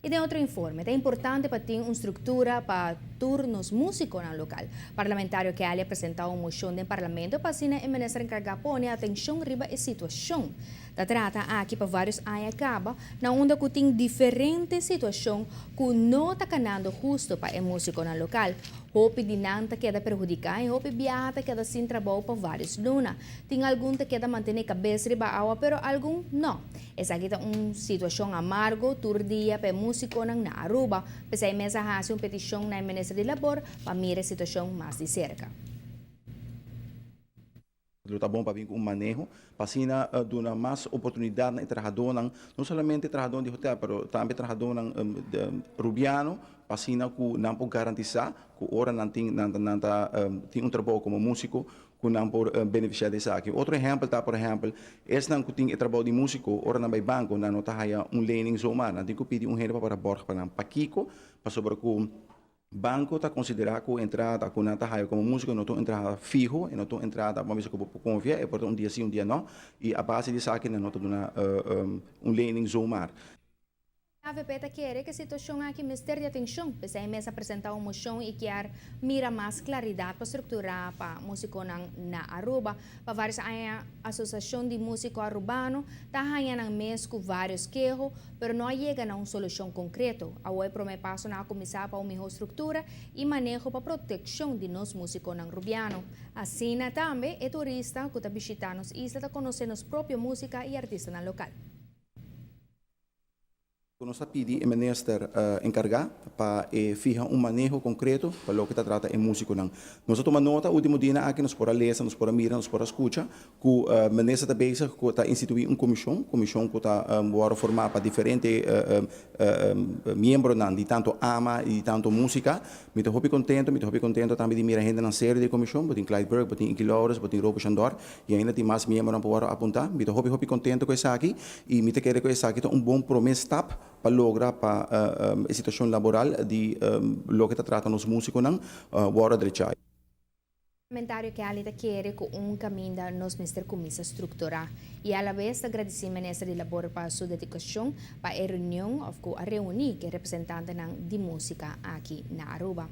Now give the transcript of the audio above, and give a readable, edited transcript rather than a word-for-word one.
Y den otro informe, ta importante pa tin un structura pa tur nos musiconan local. Parlamentario Kelly a presenta un mocion den Parlamento pa asina e minister encarga pone atencion riba e situacion. Ta trata aki pa varios aña caba na unda cu tin diferente situacion cu no ta canando husto pa e musiconan local. Hopi di nan ta keda perhudica y hopi biaha ta keda sin trabou pa varios luna. Tin algun ta keda mantene cabes riba awa pero algun no. Esaki ta un situacion amargo tur dia pa e musiconan na Aruba. P'esei mes a haci un peticion na e Minister di Labor pa mira e situacion mas di cerca. Lo ta bon pa bin ku un maneho pa asina duna mas oportunidat na e trahadónan, no solamente trahadónan di hotel, pero tambe trahadónan rubiano, pa asina ku nan por garantisá ku ora nan tin nan nan ta tin un trabou komo músiko ku nan por benefisiá di esaki. Otro ehèmpel ta, por ehèmpel, esnan ku tin e trabou di músiko, ora nan bai banko nan no ta haya un lening zomaar, nan tin ku pidi un hende pa para bòrg pa nan. Pakiko? Pasobra ku Banco ta considera cu entrada cu nan ta haya como musico no ta un entrada fiho, e no ta un entrada bo a bisa cu bo por confia, e por ta un dia si un dia no, y a base di esaki nan no ta duna un lening zomaar. Avp ta kere cu e situacion aki mester di atencion, p'esei mes a presenta un mocion y kier mira mas claridad pa structura pa musiconan na Aruba. Pa varios aña Asociacion di Musico Arubano ta haña nan mes cu varios keho, pero no a yega na un solucion concreto. Awor e prome pasonan a cuminsa pa un miho structura y maneho pa proteccion di nos musiconan Rubiano. Asina tambe e turista cu ta bishita nos isla ta conoce nos propio musica y artistanan local. Ku nos ta pidi e minister enkargá pa e fiha un maneho konkreto pa loke ta trata e músikonan. Nos a tuma nota último dianan aki, nos por a lesa, nos por a mira, nos por a skucha ku minister ta bezig ku ta instituí un komishon, komishon ku ta wòrdu formá pa diferente miembronan di tantu ama i di tantu músika. Mi ta hopi kontento, mi ta hopi kontento tambe di mira hendenan serio di e komishon, bo tin Clyde Burke, bo tin Icky Lourens, bo tin Robo Shandor i ainda tin mas miembronan por wòrdu apuntá. Mi ta hopi hopi kontento ku esaki i mi ta kere ku esaki ta un bon promé stap pa logra pa e situashon laboral di loke ta trata nos músikonan wòrdu adrechá. Parlamentario Kelly ta kere ku un kaminda nos mester kuminsa strukturá i alabes ta gradisí Minister di Labor pa su dedikashon pa e reunion òf ku a reuní ku e representantenan di músika aki na Aruba.